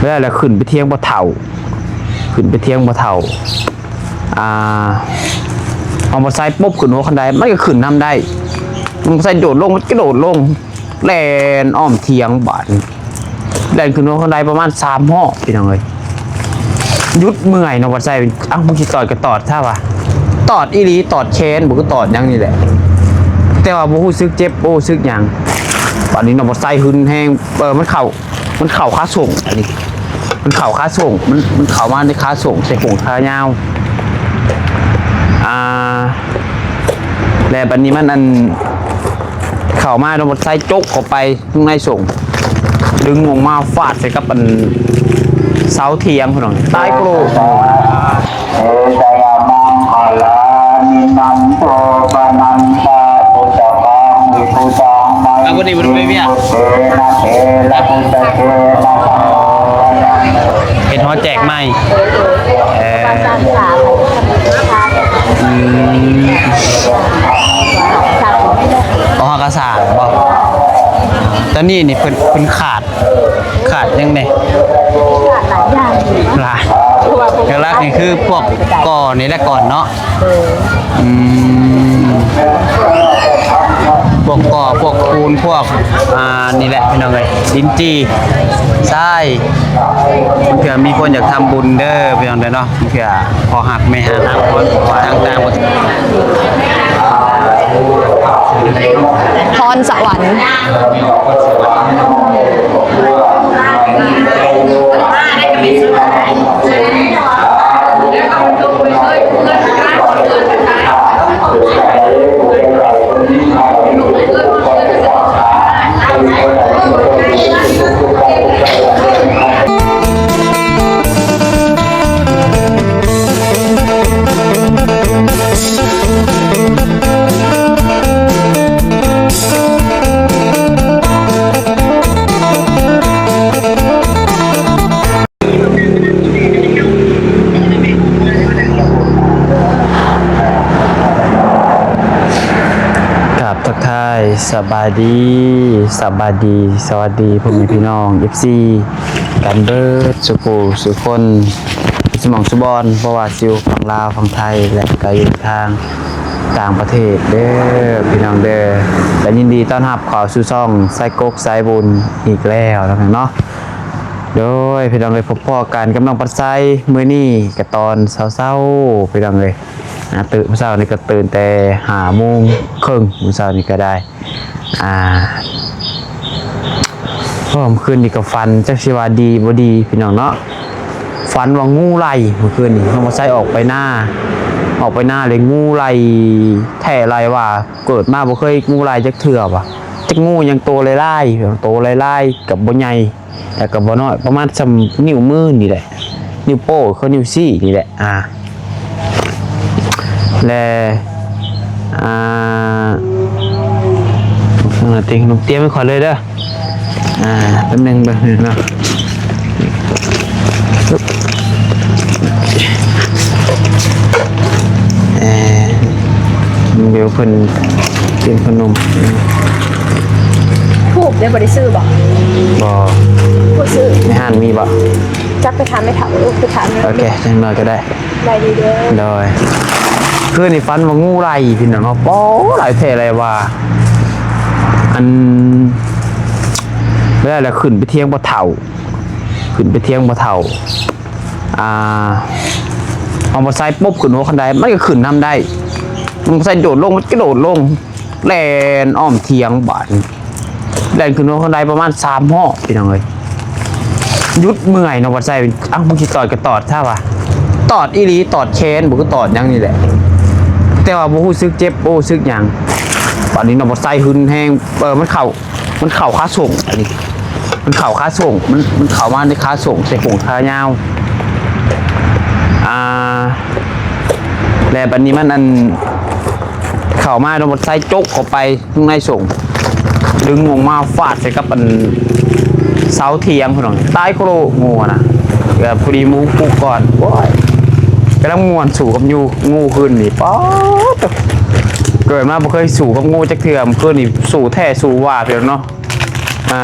ແລ້ວ ແລ້ວຂຶ້ນໄປຖຽງພໍ່ເຖົ້າ ຂຶ້ນໄປຖຽງພໍ່ເຖົ້າ ອ່າ ເອົາມາໃສ່ປົບຂຶ້ນຫົວຄັນໄດ ມັນກໍຂຶ້ນນຳໄດ້ ມັນໃສ່ໂດດລົງ ມັນກະໂດດລົງ ແລ່ນອ້ອມຖຽງບາດນີ້ ແລ່ນຂຶ້ນຫົວຄັນໄດປະມານສາມຮອບ ພີ່ນ້ອງເອີຍ ຢຸດເມື່ອຍເນາະ ບໍ່ໃສ່ ເອົ້າ ມຶງຊິຕອດກໍຕອດຊະວ່າ ຕອດອີ່ຫຼີ ຕອດແຂນ ບໍ່ຄືຕອດຫຍັງນີ້ແຫຼະ ແຕ່ວ່າບໍ່ຮູ້ສຶກເຈັບ ບໍ່ຮູ້ສຶກຫຍັງ ບາດນີ້ເນາະ ບໍ່ໃສ່ຫຶນແຮງ ເອີ ມັນເຂົ້າ ມັນເຂົ້າຂາສົ້ງ ອັນນີ້ ມັນເຂົ້າຂາສົ້ງ ມັນ ມັນເຂົ້າມາໃນຂາສົ້ງ ໃສ່ໂປ້ງຂາຍາວ ອ່າ ແລ້ວບາດນີ້ມັນ ອັນ ເຂົ້າມາ ແລ້ວມັນໃສ່ຈົກເຂົ້າໄປ ຂ້າງໃນສົ້ງ ດຶງອອກມາຟາດໃສ່ກັບອັນເສົາຖຽງພຸ້ນ ຕາຍໂກໂລ ເອ ຊະຍະມັງຄະລານິ ນັນໂທ ປະນັນຕະ ປຸດທະກັງ ວິປຸດທັງ ໄມ ເອົາ ວັນນີ້ບໍ່ໄດ້ໄປວຽກ ເຕນະ ເຕລະ ປຸດທະເກນະ ເຮັດຫໍແຈກໃໝ່ ເອີ ອືມ ອໍ ເຮົາກໍສ້າງບໍ ຕອນນີ້ນີ້ເພິ່ນ ເພິ່ນຂາດ ຂາດຫຍັງແດ່? ຂາດຫຼາຍຢ່າງຢູ່ເນາະ ຫຼາຍ ເພາະວ່າພວກ ຫຼັກໆນີ້ຄືພວກກໍ່ນີ້ແຫຼະ ກ່ອນເນາະ ເອີ ອືມ ພວກກໍ່ ພວກປູນ ພວກ ອ່າ ນີ້ແຫຼະ ພີ່ນ້ອງເອີຍ ດິນຈີ່ ຊາຍ ບາງເທື່ອມີຄົນຢາກທຳບຸນເດີ ພີ່ນ້ອງເດີເນາະ ບາງເທື່ອພໍ່ຮັກແມ່ຮັກ ທາງຕ່າງປະເທດ ພອນສະຫວັນ ກາບທັກທາຍສະບາຍດີ ສະບາຍດີ ສະຫວັດດີພໍ່ແມ່ພີ່ນ້ອງ ເອັຟຊີ ກັນເບີດສູ່ຜູ້ສູ່ຄົນ ສຸໝ່ອງສຸບອນ ບໍ່ວ່າຊິຢູ່ຝັ່ງລາວ ຝັ່ງໄທ ແລະ ກະຢູ່ທາງຕ່າງປະເທດເດີ ພີ່ນ້ອງເດີ ກະຍິນດີຕ້ອນຮັບເຂົ້າສູ່ຊ່ອງສາຍກົກສາຍບຸນອີກແລ້ວເນາະ ໂດຍ ພີ່ນ້ອງເອີຍ ພົບພໍ້ກັນກັບນ້ອງປັດໄຊ ມື້ນີ້ກະຕອນເຊົ້າໆ ພີ່ນ້ອງເອີຍ ອ່າ ຕື່ນ ມື້ເຊົ້ານີ້ກໍຕື່ນແຕ່ຫ້າໂມງເຄິ່ງ ມື້ເຊົ້ານີ້ກໍໄດ້ ອ່າ ເມື່ອຄືນນີ້ກໍຝັນ ຈັກຊິວ່າດີບໍ່ດີພີ່ນ້ອງເນາະ ຝັນວ່າງູໄລ່ ເມື່ອຄືນນີ້ ນ້ອງບໍ່ໃຊ້ອອກໄປນາ ອອກໄປນາເລີຍງູໄລ່ ແທ້ໄລ່ວ່າ ເກີດມາບໍ່ເຄີຍງູໄລ່ຈັກເທື່ອວ່າ ຈັກງູຫຍັງໂຕຫຼາຍໆ ໂຕຫຼາຍໆ ກໍບໍ່ໃຫຍ່ ແລ້ວກໍບໍ່ນ້ອຍ ປະມານສ່ຳນິ້ວມືນີ້ແຫຼະ ນິ້ວໂປ້ງ ຄືນິ້ວຊີ້ນີ້ແຫຼະ ອ່າ ແລະ ອ່າ ເອົາຕິ ໜຸ່ມຕຽມໃຫ້ຂ້ອຍເລີຍເດີ ອ່າ ແປັບໜຶ່ງເບິ່ງເນາະ ເອີ ດຽວເພິ່ນກິນຂະໜົມ ທູບໄດ້ບໍ່ ໄດ້ຊື້ບໍ່? ບໍ່ ບໍ່ຊື້ ໃນຮ້ານມີບໍ່? ຈັກໄປຖາມແມ່ເຖົ້າ ເອີ ໄປຖາມ ໂອເຄ ຈັກໜ້ອຍກໍໄດ້ ໄດ້ດີເດີ ໂດຍ ຄືນີ້ຝັນວ່າງູໄລ່ພີ່ນ້ອງເນາະ ໂອ້ ໄລ່ແທ້ໄລ່ວ່າ ອັນ ແລ້ວ ແລ້ວຂຶ້ນໄປຖຽງພໍ່ເຖົ້າ ຂຶ້ນໄປຖຽງພໍ່ເຖົ້າ ອ່າ ເອົາມາໃສ່ປົບຂຶ້ນຫົວຄັນໄດ ມັນກໍຂຶ້ນນຳໄດ້ ມັນໃສ່ໂດດລົງ ມັນກະໂດດລົງ ແລ່ນອ້ອມຖຽງບາດນີ້ ແລ່ນຂຶ້ນຫົວຄັນໄດປະມານສາມຮອບ ພີ່ນ້ອງເອີຍ ຢຸດເມື່ອຍເນາະ ບໍ່ໃສ່ ເອົ້າ ບາງທີຕອດກໍຕອດຊະວ່າ ຕອດອີ່ຫຼີ ຕອດແຂນ ບໍ່ຄືຕອດຫຍັງນີ້ແຫຼະ ແຕ່ວ່າບໍ່ຮູ້ສຶກເຈັບ ບໍ່ຮູ້ສຶກຫຍັງ ບາດນີ້ເນາະ ບໍ່ໃສ່ຫຶນແຮງ ເອີ ມັນເຂົ້າ ມັນເຂົ້າຂາສົ້ງ ອັນນີ້ ມັນເຂົ້າຂາສົ້ງ ມັນ ມັນເຂົ້າມາໃນຂາສົ້ງ ໃສ່ໂປ້ງຂາຍາວ ອ່າ ແລ້ວບາດນີ້ມັນ ອັນ ເຂົ້າມາ ແລ້ວມັນໃສ່ຈົກເຂົ້າໄປ ຂ້າງໃນສົ້ງ ດຶງອອກມາຟາດໃສ່ກັບອັນເສົາຖຽງພຸ້ນ ຕາຍໂຄໂລ ງູນະ ແບບພໍດີໝູປຸກກ່ອນ ໂອ້ຍ ກຳລັງມ່ວນສູ້ກັບງູ ງຄືນນີ້ ປາດ ເກີດມາບໍ່ເຄີຍສູ້ກັບງູຈັກເທື່ອ ຄືນນີ້ສູ້ແທ້ສູ້ວ່າ ພີ່ນ້ອງເນາະ ອ່າ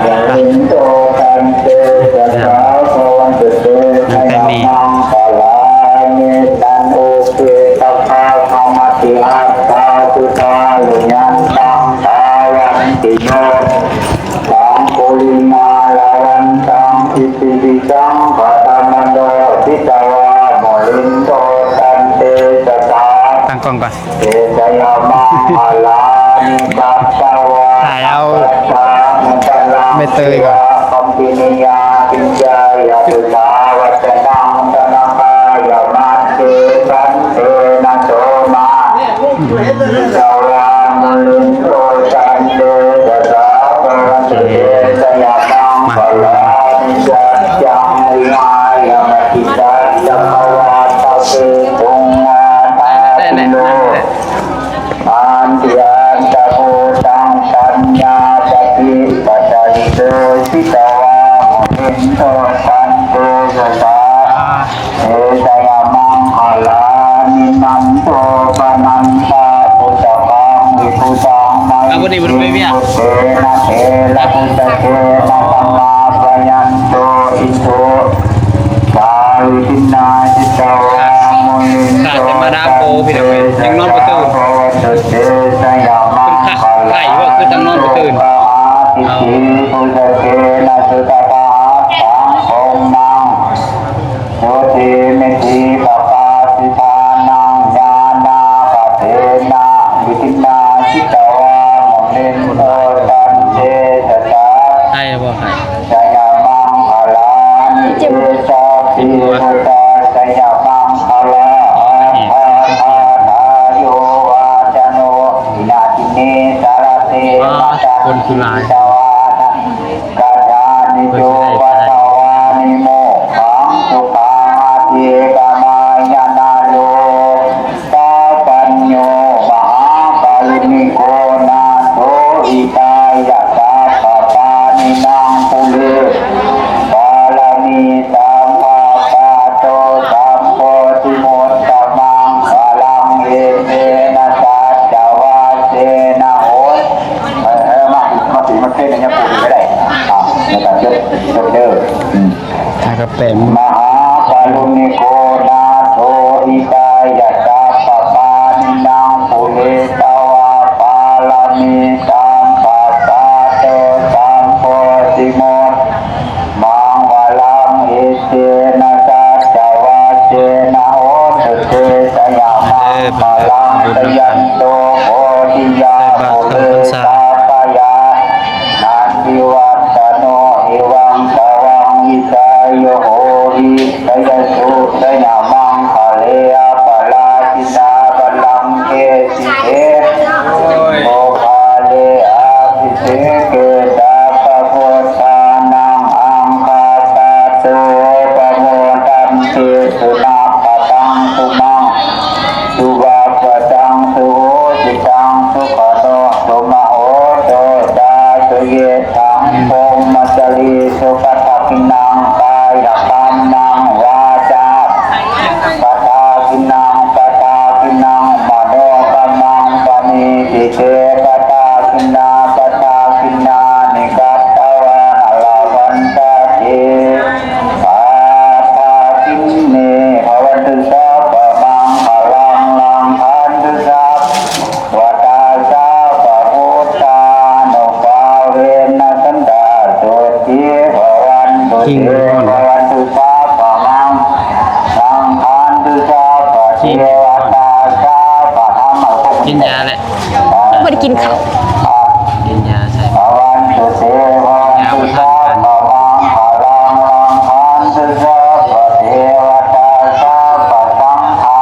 ຕິສັງຄະທຳມະໂນ ຈິດຕະວາ ມຸນິນໂຕ ຕັນເຕຊະສາ ຕັ້ງກ້ອງກ່ອນ ເຕຊະຍະມັງຄະລານິ ຈັດຕະວາ ຖ້າເອົາ ອັດຖາມຸຕະລາ ໃບເຕີຍກ່ອນ ຄຳປີນິຍາ ປິນຍາຍະ ສຸດທາວັດຕະນັງ ຕະນະກາຍະ ມັດ ເຕ ສັນເຕນະໂສມາ ຈິດຕະວາ ມຸນິນໂຕ ຕັນເຕຊະສາ ພະວັນຕຸ ເຕຊະຍະມັງຄະລານິ ຈັດຈັງ ວິຫາຍະ ມະຕິຕັງ ຈັກກະວາ ຕະເປ ປຸງນາ ທາ ໄດ້ ໄດ້ ໄດ້ ໂລ ອັນຕິອັນຕະພູຕັງ ປັນຍາ ສະຕິ ປັດຈະລິໂຕ ຈິດຕະວາ ມຸນິນໂຕ ຕັນເຕຊະສາ ເຕຊະຍະມັງຄະລານິ ນັນໂຕປະນັນຕະ ພຸດທະຄັງ ວິພຸດທັງ ໄມ ເຕນະ ເທລະ ພຸດທະເທນະ ທຳມາພະຍັນໂຕ ອິໂຕ ສາວິທິນນາ ຈິດຕະວາ ມຸນິນໂຕ ຕັນເຕຊະສາ ພະວັນຕຸ ເຕຊະຍະມັງຄະລານິ ໂສກະຫາ ຕິຕິ ພຸດທະເທນະ ສຸຕະກະຫະຕັງ ໂອມມັງ ໂສຕິ ມິດຖິ ປະກາສິທານັງ ຍານາກະເທນະ ວິທິນນາ ຈິດຕະວາ ມຸນິນໂຕ ຕັນເຕຊະສາ ໃຫ້ແລ້ວບໍ່ໃຫ້ ຊະຍະມັງຄະລານິ ເອສະ ເພ ພຸດທະ ຊະຍະມັງຄະລາ ອາຄາທາທາໂຍ ວາຊະໂນ ວິນາທິເນ ສາລະເສ ມະຕະ ຄົນຄືຫຼາຍ ສະວານະ ກະທານິໂຈ ປັດຖະວານິໂມກຂັງ ສຸຂັງ ອະທິກຳມະຍະນະໂລ ຕາປັນໂຍ ມະຫາກາລຸນິໂກ ນາໂຖ ຫິຕາຍະ ສັບພະປານິນັງ ປຸເຣ ປາລະມີ ສຳພະປາໂຕ ສັມໂພທິມຸດຕະມັງຄະລັງ ເອເຕນະ ສັດຈະວາເຊນະ ໂຫ ເອີ ມາ ມາ ມາເປັນ ມາເປັນອັນຍາປູກນີ້ກໍໄດ້ ອ່າ ໃນການຈົດ ຈົດເດີ ອືມ ຖ້າກໍແປ ມະຫາກາລຸນິໂກ ນາໂຖ ຫິຕາຍະ ສັບພະປານິນັງ ປຸເຣຕະວາ ປາລະມີ ສຳພະປາໂຕ ສັມໂພທິມຸດຕະມັງຄະລັງ ເອເຕນະ ສັດຈະວາເຊນະ ໂຫຕຸ ເຕຊະຍະມັງຄະລັງ ຈະຍັນໂຕ ໂພທິຍາ ປຸເຣ ສະພະຍາ ນັນທິວັດຕະໂນ ເອວັງຕະວັງ ວິຊາໂຍ ໂຫ ວິຊະຍະສຸ ຊະຍະມັງຄະເລ ອະປະລາຊິຕາ ບັນລັງເກ ສິເສ ໂພຄາເລ ອະພິເສເກ ສັບພະພຸດທານັງ ອັງຄາທາໂຕ ປະໂມທັນຕິ ສຸນາຄະຕັງ ສຸມັງ ສຸວັບປະຕັງ ສຸໂຫສິຕັງ ສຸຂະໂນ ສຸມະໂຫໂຕ ຈາຕຸເຍທາ ພົມມະຈາຣີສຸ ປະທັກຂິນັງ ກາຍະກຳມັງ ວາຈາ ປະທັກຂິນັງ ປະທັກຂິນັງ ມະໂນກຳມັງ ປະນີຕິເຕ ປະທັກຂິນນາ ປະທັກຂິນນານິ ກັດຕະວາ ອະລະວັນຕະເຕ ປະທັກຂິນເນ ພະວັນຕຸ ສັບພະມັງຄະລັງ ລັງຄັນຕຸ ສັບ ວັດຕາ ສັບພະພຸດທານຸພາເວນະ ສັນຕາໂສຕິ ພະວັນຕຸ ເຕ ພະວັນຕຸ ສັບພະມັງ ລັງຄັນຕຸ ສັບພະເທວະຕາ ສັບພະທຳມະ ກິນຢາແຫຼະ ບໍ່ໄດ້ກິນເຂົ້າ ກິນຢາໃສ່ ພະວັນຕຸ ເຕ ພະວັນຕຸ ສັບພະມັງຄະລັງ ລັງຄັນຕຸ ສັບພະເທວະຕາ ສັບພະສັງຄາ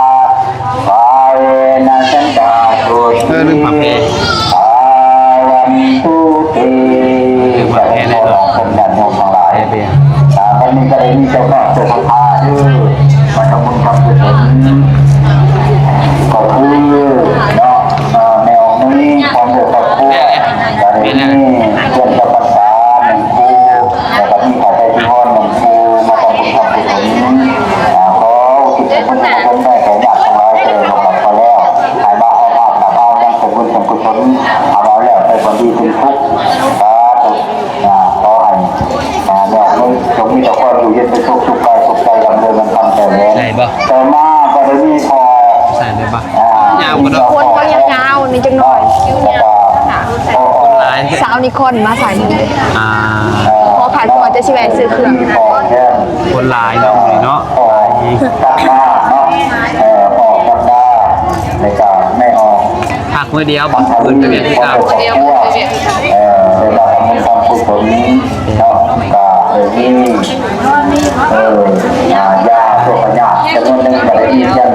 ພາເວນະ ສັນຕາໂສຕິ ພະວັນຕຸ ເຕ ຈະໄດ້ຂໍລາທ່ານຍາດໂຍມທັງຫຼາຍ ອ່າ ວັນນີ້ກໍໄດ້ມີເຈົ້າພາບເຈົ້າສັດທາເດີ ມາທຳບຸນທຳກຸສົນ ກໍຄືເນາະ ອ່າ ແມ່ອອກນຸຍ ພ້ອມດ້ວຍຄອບຄົວ ກໍໄດ້ມີເພື່ອນຈຳພັນສາໜຶ່ງຄູ່ ແລ້ວກໍມີພະໄຊຍະພອນໜຶ່ງຄູ່ ມາທຳບຸນທຳກຸສົນ ອ່າ ຂໍອຸທິດສ່ວນບຸນສ່ວນກຸສົນໄປໃຫ້ຍາດທັງຫຼາຍທີ່ໄດ້ລ່ວງລັບໄປແລ້ວ ໃຫ້ມາເອົາພາບນຳເອົາຍັງສ່ວນບຸນສ່ວນກຸສົນ ເອົາມາແລ້ວໄປຜົນດີເປັນສຸກ ສາທຸ ອ່າ ຂໍໃຫ້ ອ່າ ຍອດເງິນຈົ່ງມີແຕ່ຄວາມຢູ່ເຢັນເປັນສຸກ ສຸກກາຍສຸກໃຈ ລ່ຳລວຍເງິນຄຳແກ້ວແຫວນ ໄດ້ບໍ່? ຕໍ່ມາກໍໄດ້ມີພໍ່ ໃສ່ໄດ້ບໍ່? ອ່າ ຍາວບໍ່ເນາະ? ຄວນກໍຍາວໆ ນີ້ຈັກໜ້ອຍ ແລ້ວກໍ ສາວນິຄອນມາໃສ່ ອ່າ ຂໍຂາຍຫົວໃຈ ຊິແວ່ຊື້ເຄື່ອງ. ຄົນຫຼາຍເນາະ ມື້ນີ້ເນາະ. ພັກມື້ດຽວບໍ່? ຄືນໄປວຽກຄືເກົ່າ. ເອີ ໄດ້ມາທຳບຸນທຳກຸສົນເນາະ ກະເລີຍມີ ເອີ ຢາໂລກພະຍາດຈຳນວນໜຶ່ງ ກະໄດ້ມີທຽນ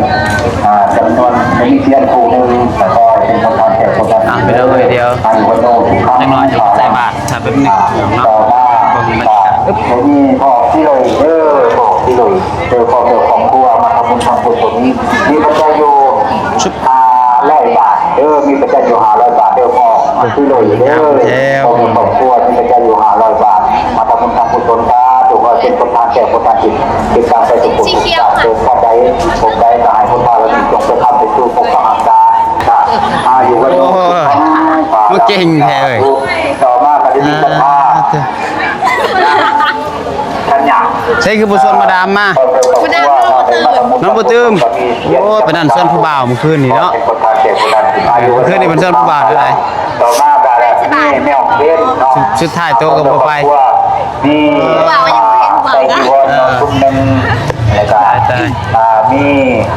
ອ່າ ຈຳນວນ ໄດ້ມີທຽນຄູ່ໜຶ່ງ ແລ້ວກໍເປັນຄົນທານແກ່ຄົນທານ ອ່າ ໄປເລີຍ ດຽວຈັກໜ້ອຍຈະໃສ່ບາດ ຖ້າແບບນີ້ເນາະ. ຕໍ່ມາ ເບິ່ງບັນຍາກາດ ບໍ່ມີ ພໍ່ຊິໂລຍເດີ ພໍ່ຊິໂລຍເດີ ຄອບຄົວມາທຳບຸນທຳກຸສົນ ມີປັດໄຈຢູ່ ຫ້າຮ້ອຍບາດເດີ ມີປັດໄຈຢູ່ຫ້າຮ້ອຍບາດເດີ ພໍ່ຊິໂລຍເດີ ຄອບຄົວມີປັດໄຈຢູ່ຫ້າຮ້ອຍບາດ ມາທຳບຸນທຳກຸສົນ ສາທຸ ຂໍເປັນຄົນທານແກ່ຄົນທານທີ່ຕິດຕາມໄປທຸກຄົນທຸກທ່ານ ພບໃດພົບໃດກໍໃຫ້ຄົນພາລະນີ້ຈົ່ງໄປຄ້ຳໄປສູ່ພົບກັບອາການ ອາຍຸວັນໂນສຸຂັງພະລັງ ມັນເກັ່ງແທ້ເວີຍ. ຕໍ່ມາກໍໄດ້ມີສັດທາ ໃສຄືບໍ່ຊວນມາດາມມາ? ມາດາມນອນບໍ່ຕື່ມ. ນອນບໍ່ຕື່ມ. ໂອ້ຍ ໄປນັ້ນຊວນຜູ້ບ່າວມື້ຄືນນີ້ເນາະ. ມື້ຄືນນີ້ເພິ່ນຊວນຜູ້ບ່າວເທົ່າໃດ? ຕໍ່ມາກໍໄດ້ແມ່ອອກເປັນເນາະ ສຸດ ສຸດທ້າຍໂຕກໍບໍ່ໄປ. ມີ ຜູ້ບ່າວຍັງບໍ່ເຫັນຜູ້ບ່າວນະ ເອີ ຊຸມໜຶ່ງ ແລ້ວກໍ ຕາຍ ຕາຍ ອ່າ ມີ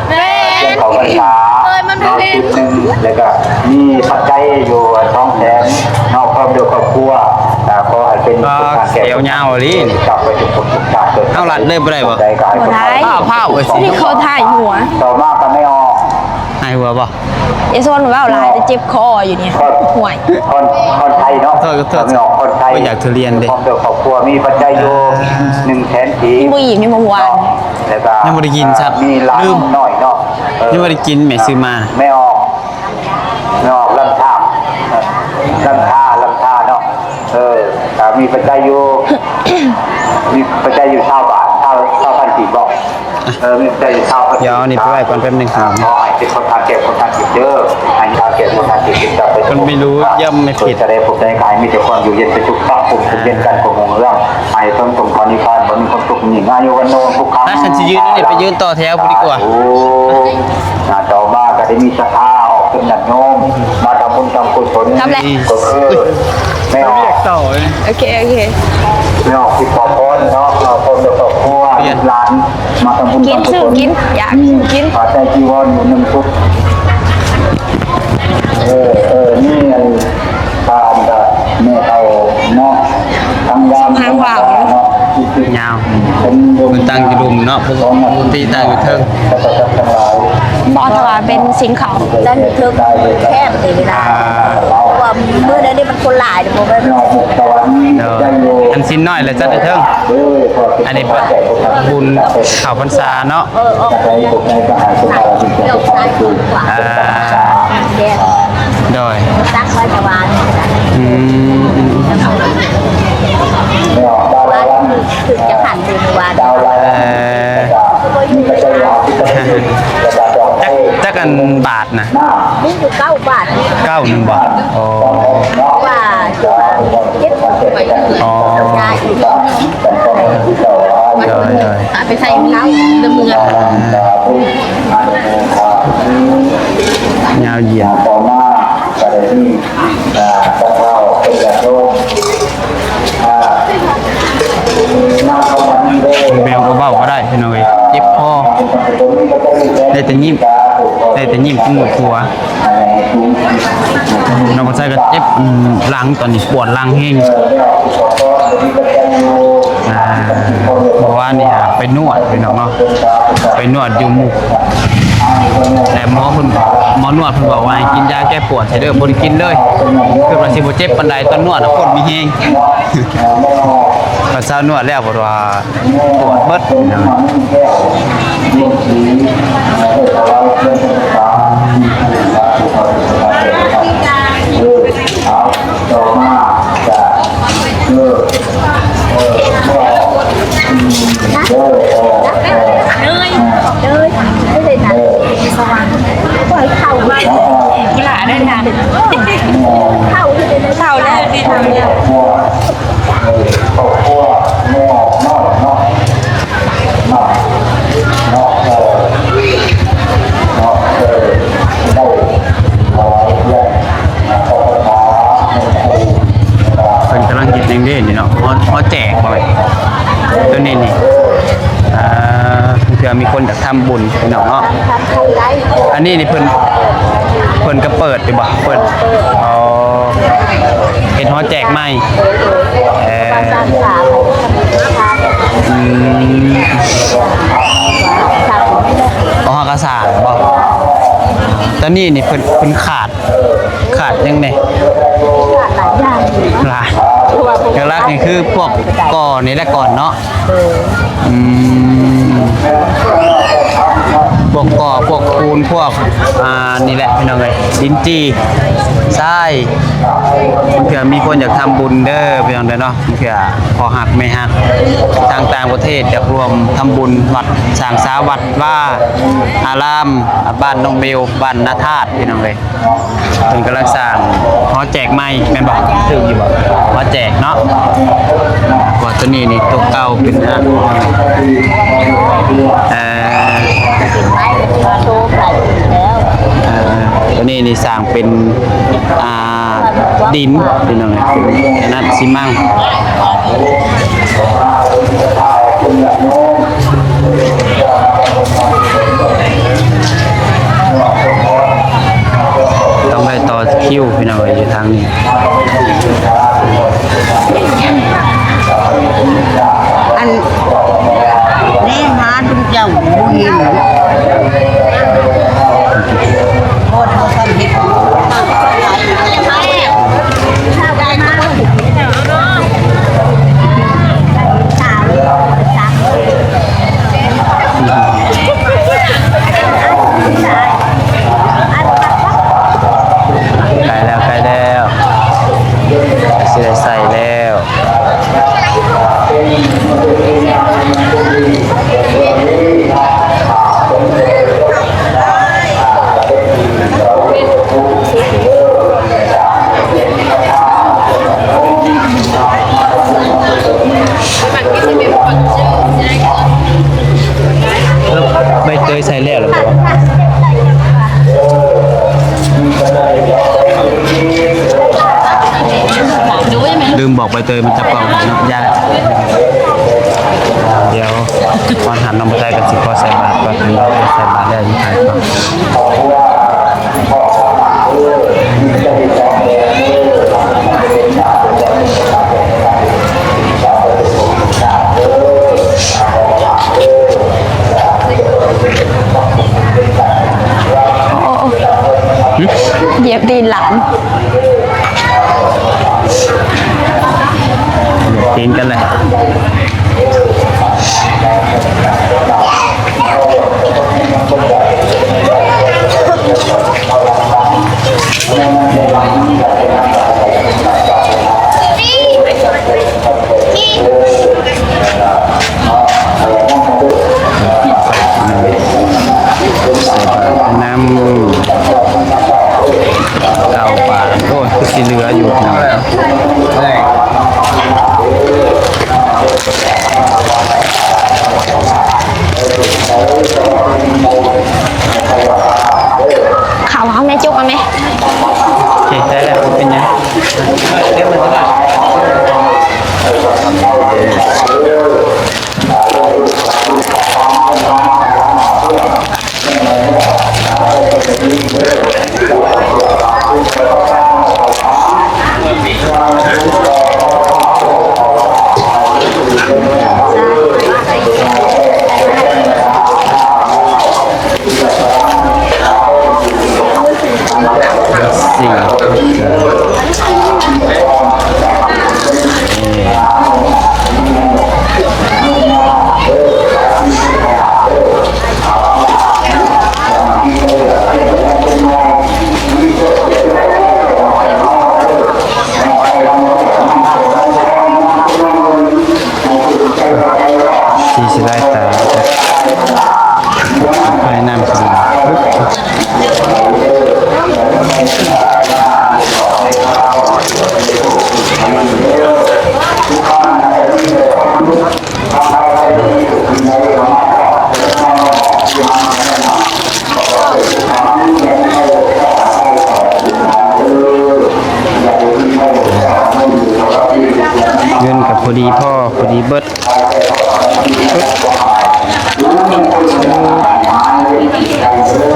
ແມ່ນ ເຈົ້າເຂົ້າພັນສາ ເອີຍ ມັນເນາະ ເປັນ ຊຸດໜຶ່ງ ແລ້ວກໍມີປັດໄຈຢູ່ສອງແສນເນາະ ພ້ອມດ້ວຍຄອບຄົວ ອ່າ ຂໍໃຫ້ເປັນ ອ່າ ຜູ້ທານແກ່ ແຂວຍາວອີ່ຫຼີນີ້ ກັບໄປທຸກຄົນທຸກຊາດເດີ. ເອົາລັດເລີຍບໍ່ໄດ້ບໍ່? ບໍ່ໄດ້ ອ້າວ ພ້າວເອີຍ ນີ້ເຂົາຖ່າຍຫົວ. ຕໍ່ມາກໍແມ່ອອກ ຫາຍຫົວບໍ່? ຢ່າຊວນເວົ້າຫຼາຍ ແຕ່ເຈັບຄໍຢູ່ນີ້ ໂອ້ຍ ຄອນ ຄອນໄທເນາະ ຂອໂທດ ຂອໂທດ ແມ່ອອກຄອນໄທ ບໍ່ຢາກທຸລຽນເດ້ ພ້ອມດ້ວຍຄອບຄົວ ມີປັດໄຈຢູ່ ອ່າ ໜຶ່ງແສນກີບ ກິນບໍ່ອີ່ມນີ້ເມື່ອວານ ແລ້ວກໍຍັງບໍ່ໄດ້ກິນຊ້ຳ ອ່າ ມີຫຼານ ລືມ ນ້ອຍເນາະ ເອີ ຍັງບໍ່ໄດ້ກິນ ແມ່ຊື້ມາ ແມ່ອອກ ແມ່ອອກລຳທາ ລຳທາ ລຳທາເນາະ ເອີ ກໍມີປັດໄຈຢູ່ ມີປັດໄຈຢູ່ຊາວບາດ ຊາວ ຊາວພັນກີບບໍ່? ເອີ ມີໃຈເຊົາ ດຽວນີ້ໄປໄວ້ກ່ອນແປັບໜຶ່ງ ຂໍໃຫ້ເປັນຄົນທານແກ່ຄົນທານຈິດເດີ ໃຫ້ທານແກ່ຄົນທານຈິດ ໄປທຸກຄົນທຸກທ່ານ ໄປພົບໃດກໍໃຫ້ມີແຕ່ຄວາມຢູ່ເຢັນເປັນສຸກ ປັບປຸງເປັນການຄົງເຮືອງ ໃຫ້ສົມສົມພອນນິພານ ບໍ່ມີຄວາມທຸກ ມີອາຍຸວັນໂນສຸຂັງ ຖ້າຄັນຊິຢືນນີ້ໄປຢືນຕໍ່ແຖວພຸ້ນດີກວ່າ. ສາທຸ ອ່າ ຕໍ່ມາກໍໄດ້ມີສັດທາອອກເປັນຍາດໂຍມ ມາທຳບຸນທຳກຸສົນ ກໍຄື ແມ່ອອກ ໂອເຄ ໂອເຄ ແມ່ອອກ ທີ່ຂໍພອນເນາະ ເອົາຄົນໃນຄອບຄົວ ລູກຫຼານ ມາທຳບຸນ ກິນ ທຳກຸສົນ ຊື້ກິນ ຢາກຊື້ກິນ ຜ້າໄຕຈີວອນຢູ່ໜຶ່ງຊຸດ ເອີ ເອີ ນີ້ອັນ ອ່າ ອັນກະແມ່ເຖົ້າເນາະ ທາງວາງ ທາງວາງເນາະ ຍາວ ເພິ່ນຕັ້ງຢູ່ລຸ່ມເນາະ ປົກກະຕິຕັ້ງຢູ່ເທິງ ບໍ່ ຖ້າວ່າເປັນສິນເຂົາ ຈັດຢູ່ເທິງແຄບເດ ເວລາ ອ່າ ເພາະວ່າມື້ໃດນີ້ມັນຄົນຫຼາຍ ບໍ່ແມ່ນ ໂດຍ ອັນສິນນ້ອຍລະຈັດຢູ່ເທິງ ອັນນີ້ບຸນເຂົ້າພັນສາເນາະ ເອີ ອອກ ອ່າ ໂດຍ ຕັກໄວ້ແຕ່ວ່າ ອືມ ອືມ ຄືຈະຂັນຢູ່ວ່າ ເອີ ຈັກ ຈັກອັນບາດນະ? ມີຢູ່ເກົ້າບາດ ເກົ້າໜຶ່ງບໍ່? ອໍ ວ່າ ວ່າເຈັບໄປ ອໍ ໂດຍ ໂດຍ ເອົາໄປໃສ່ເຮົາເດີເມືອ ຍາວຢຽດ ຕໍ່ມາກໍໄດ້ມີ ອ່າ ສະເທົາເປັນຍາດໂຍມ ອ່າ ນຳເຂົ້າມານີ້ເດີ ແມວກໍເວົ້າບໍ່ໄດ້ພີ່ນ້ອງເອີຍ ເຈັບຄໍ ໄດ້ແຕ່ຍິ້ມ ໄດ້ແຕ່ຍິ້ມກິນໝູ່ຄົວ ນ້ອງບໍ່ໃສ່ກໍເຈັບ ອືມ ຫຼັງ ຕອນນີ້ປວດຫຼັງແຮງ ອ່າ ເມື່ອວານນີ້ ອ່າ ໄປນວດພີ່ນ້ອງເນາະ ໄປນວດຢູ່ໝູ່ ແຕ່ໝໍເພິ່ນ ໝໍນວດເພິ່ນບອກວ່າໃຫ້ກິນຢາແກ້ປວດໃຫ້ເດີ ບໍ່ໄດ້ກິນເລີຍ ຄິດວ່າຊິບໍ່ເຈັບປານໃດ ຕອນນວດນະ ໂຄດມີແຮງ ພາສານວດແລ້ວເພິ່ນວ່າ ປວດເບິດ ເລີຍ ເລີຍ ບໍ່ໄດ້ນະ ເຂົ້າມາ ເຂົ້າໄດ້ນະ ເຂົ້າ ເຂົ້າແລ້ວ ດີ ເຂົ້າແລ້ວ ຄອບຄົວ ແມ່ອອກນ້ອຍເນາະ ເນາະ ເນາະ ເອີ ເນາະ ເອີ ໄດ້ ກບໍ່ແມ່ນ ໂຕນີ້ນີ້ ອ່າ ເພື່ອມີຄົນຢາກທຳບຸນພີ່ນ້ອງເນາະ. ອັນນີ້ນີ້ເພິ່ນ ເພິ່ນກໍເປີດຢູ່ບໍ່? ເປີດ ອໍ ເຮັດຫໍແຈກໃໝ່ ເອີ ອືມ ອໍ ເຮົາກໍສ້າງບໍ່? ຕອນນີ້ນີ້ເພິ່ນ ເພິ່ນຂາດ ຂາດຫຍັງແດ່? ຂາດຫຼາຍຢ່າງ ຫຼາຍ ຫຼັກໆນີ້ຄືພວກກໍ່ນີ້ແຫຼະກ່ອນເນາະ. ເອີ ອືມ ພວກກໍ່ ພວກປູນ ພວກ ອ່າ ນີ້ແຫຼະພີ່ນ້ອງເອີຍ ດິນຈີ່ ຊາຍ. ເພື່ອມີຄົນຢາກທຳບຸນເດີພີ່ນ້ອງເດີເນາະ ເພື່ອພໍ່ຮັກແມ່ຮັກທາງຕ່າງປະເທດ ຢາກຮ່ວມທຳບຸນວັດ ສ້າງສາວັດວາອາລາມ ບ້ານໜອງເບວ ບ້ານນາທາດ ພີ່ນ້ອງເອີຍ. ເພິ່ນກຳລັງສ້າງຫໍແຈກໃໝ່ແມ່ນບໍ່? ຖືກຢູ່ບໍ່? ຫໍແຈກເນາະ ວ່າຕົວນີ້ນີ້ຕົວເກົ່າເປັນ ອ່າ ເອີ ຕົວນີ້ນີ້ສ້າງເປັນ ອ່າ ດິນ ພີ່ນ້ອງເອີຍ ອັນນັ້ນຊີມັງ. ຕ້ອງໄດ້ຕໍ່ຄິວພີ່ນ້ອງເອີຍ ຢູ່ທາງນີ້ ອັນ ແນມຫາທຸມເຈົ້າບໍ່ເຫັນ ໂພດເຮົາຊ້ຳເຮັດ ໃກ້ແລ້ວ ໃກ້ແລ້ວ ຊິໄດ້ໃສ່ແລ້ວ. ໃບເຕີຍໃສ່ແລ້ວຫຼືບໍ່? ລືມບອກໃບເຕີຍມັນຈັບກ້ອງໃຫ້ເນາະ ຢ່າ ດຽວຕອນຫັ້ນນ້ອງບໍ່ໄດ້ກໍຊິຂໍໃສ່ບາດກ່ອນ ໃສ່ບາດແລ້ວຊິຖ່າຍຕໍ່. ໂອ້ ຫືມ? ຢຽບຕີນຫຼານ ຕີນກັນແຫຼະ. ໃສ່ບາດນຳ ເກົ້າບາດ ໂອ້ຍ ຄືຊິເຫຼືອຢູ່ພີ່ນ້ອງ. ເຂົ້າເອົາແມ່ ຈົກເອົາແມ່. ໂອເຄ ໄດ້ແລ້ວ ບໍ່ເປັນຫຍັງ. ດີເບິດ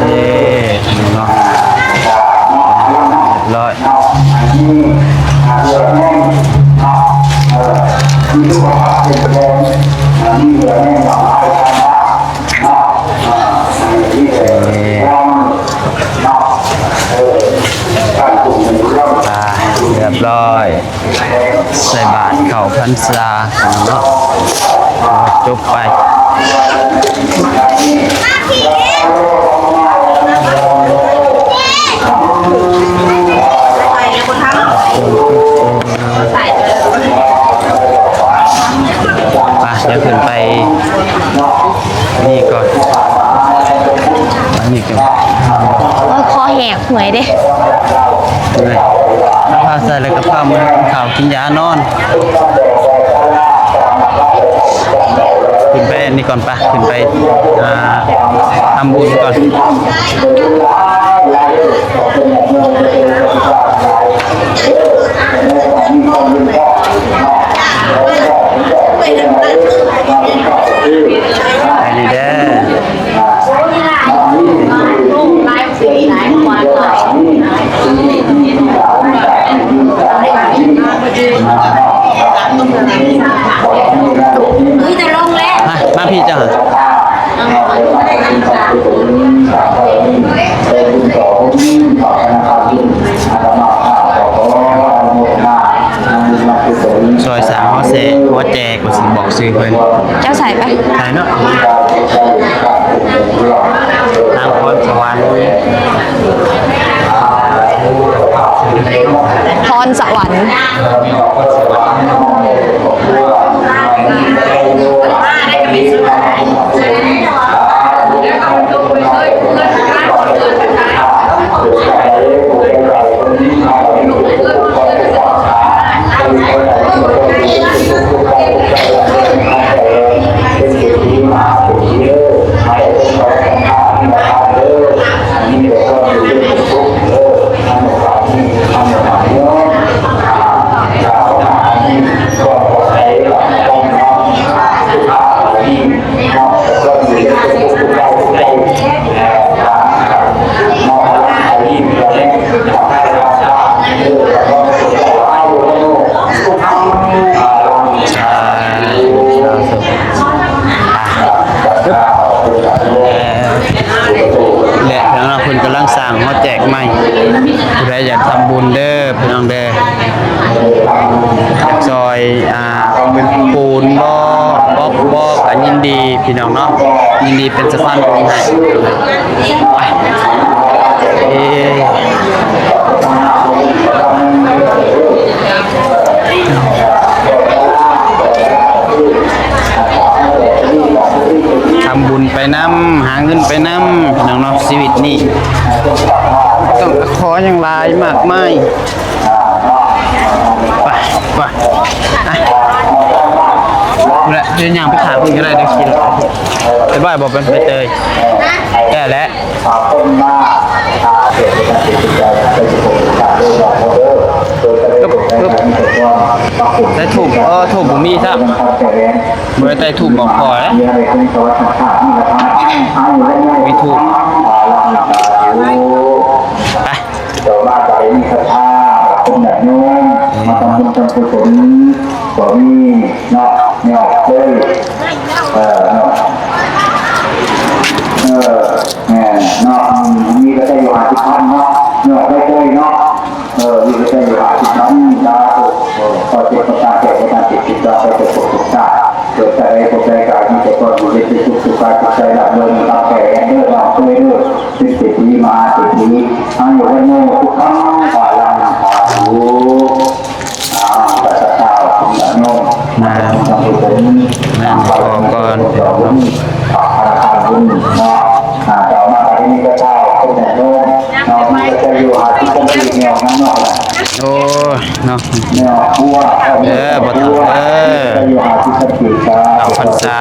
ເອີ ເນາະ ຮຽບຮ້ອຍ. ອ່າ ຮຽບຮ້ອຍ ໃສ່ບາດເຂົ້າພັນສາເນາະ ຈົບໄປ. ໄປ ດຽວຂຶ້ນໄປນີ້ກ່ອນ ອັນນີ້ກໍ ໂອ້ຍ ຄໍແຫ້ງ ເມື່ອຍເດ້ ເມື່ອຍ ພາໃສ່ແລ້ວກໍພາມາກິນເຂົ້າກິນຢານອນ. ຂຶ້ນໄປອັນນີ້ກ່ອນປະ ຂຶ້ນໄປ ອ່າ ທຳບຸນກ່ອນ. ໄປນີ້ເດີ. ມາ ມາພີ້ເຈົ້າຫັ້ນ. ຊ່ອຍສ້າງຫໍແສ ຫໍແຈກ ວ່າຊິບອກຊື່ເພິ່ນ. ເຈົ້າໃສ່ໄປ ໃສ່ເນາະ ນາງພອນສະຫວັນ ພອນສະຫວັນ. ແລະ ພີ່ນ້ອງເນາະ ເພິ່ນກຳລັງສ້າງຫໍແຈກໃໝ່ ຜູ້ໃດຢາກທຳບຸນເດີພີ່ນ້ອງເດີ ຊ່ອຍ ອ່າ ປູນບໍ ບລັອກບໍ ກໍຍິນດີພີ່ນ້ອງເນາະ ຍິນດີເປັນສະພານບຸນໃຫ້. ໄປ ເອີ ທຳບຸນໄປນຳ ຫາເງິນໄປນຳ ພີ່ນ້ອງເນາະ ຊີວິດນີ້ຕ້ອງຂໍຫຍັງຫຼາຍມາກມາຍ. ໄປ ໄປ ໄປ ແລະ ເດີນຍ່າງໄປຫາເພິ່ນກໍໄດ້ເດີ ຂີ່ລົດໄປ ສະບາຍບໍ່ ເປັນໃບເຕີຍ ແລ້ວແຫຼະ. ໃສ່ທູບ ເອີ ທູບບໍ່ມີຊ້ຳ ບໍ່ໄດ້ໃສ່ທູບບອກພໍ່ເດ້ ມີທູບ ໄປ. ເຈົ້າມາກໍໄດ້ມີສັດທາ ຄົນຍາດໂຍມ ເອີ ມາທຳບຸນທຳກຸສົນ ກໍມີເນາະ ຍອດເລີຍ ເອີ ເນາະ ເອີ ແມ່ນເນາະ ມີກໍໄດ້ຢູ່ຫ້າສິບພັນເນາະ ຍອດໄດ້ເລີຍເນາະ ເອີ ມີກໍໄດ້ຢູ່ຫ້າສິບພັນ ສາທຸ ຂໍເທວະດາເທວະດາ ເທວະດາ ເທວະດາ ເທວະດາ ເກີດຈາກໃດ ພບໃດ ກາຍມີແຕ່ຄວາມຢູ່ເຢັນເປັນສຸກ ສຸກກາຍສຸກໃຈ ລ່ຳລວຍມີຄຳແກ່ແຫ່ງເດີ ເດີ ເປັນເສດຖີມະຫາເສດຖີ ອາຍຸວັນໂນ ສຸຂັງ ພະລັງ ສາທຸ ອາ ສາທຸ ນະໂມ ນະໂມ ນະໂມ ນະໂມ ຂໍກ່ອນ ອາ ເຈົ້າມາກໍໄດ້ມີກະເຈົ້າ ເປັນຍາດໂຍມ ເນາະ ມີກະເຈົ້າຢູ່ຫ້າສິບຄົນທີ່ແນວນັ້ນເນາະ ໂອ້ຍ ເນາະ ເອີ ພໍ່ເຖົ້າເອີຍ ເຂົ້າພັນສາ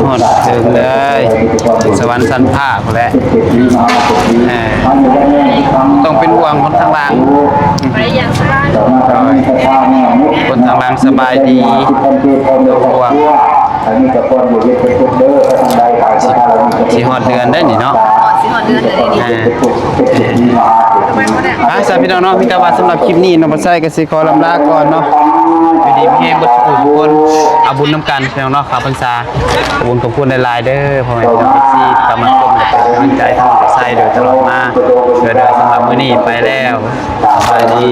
ຮອດເຖິງເລີຍ ສະຫວັນຊັ້ນຟ້າພຸ້ນແຫຼະ ເອີ ຕ້ອງເປັນຫ່ວງຄົນຂ້າງລ່າງ ໄປຢ່າງສະບາຍ ຄົນທາງຫຼັງສະບາຍດີ ເປັນຫ່ວງ ຊິຮອດເດືອນໄດ້ນີ້ເນາະ ຊິຮອດເດືອນໄດ້ນີ້ ອ່າ ອ່າ ຊັ້ນພີ່ນ້ອງເນາະ ມີແຕ່ວ່າສຳລັບຄລິບນີ້ ນ້ອງປາໄຊກໍຊິຂໍລຳລາກ່ອນເນາະ ຢູ່ດີມີແຮງເບິດສູ່ຄົນ ເອົາບຸນນຳກັນພີ່ນ້ອງເນາະ ເຂົ້າພັນສາ ຂອບຄຸນຂອບຄຸນຫຼາຍໆເດີ ພໍ່ແມ່ພີ່ນ້ອງເອັຟຊີ ທີ່ເຂົ້າມາຊົມ ແລະ ເປັນກຳລັງໃຈໃຫ້ນ້ອງປາໄຊໂດຍຕະຫຼອດມາ ໂດຍ ໂດຍ ສຳລັບມື້ນີ້ໄປແລ້ວ ສະບາຍດີ.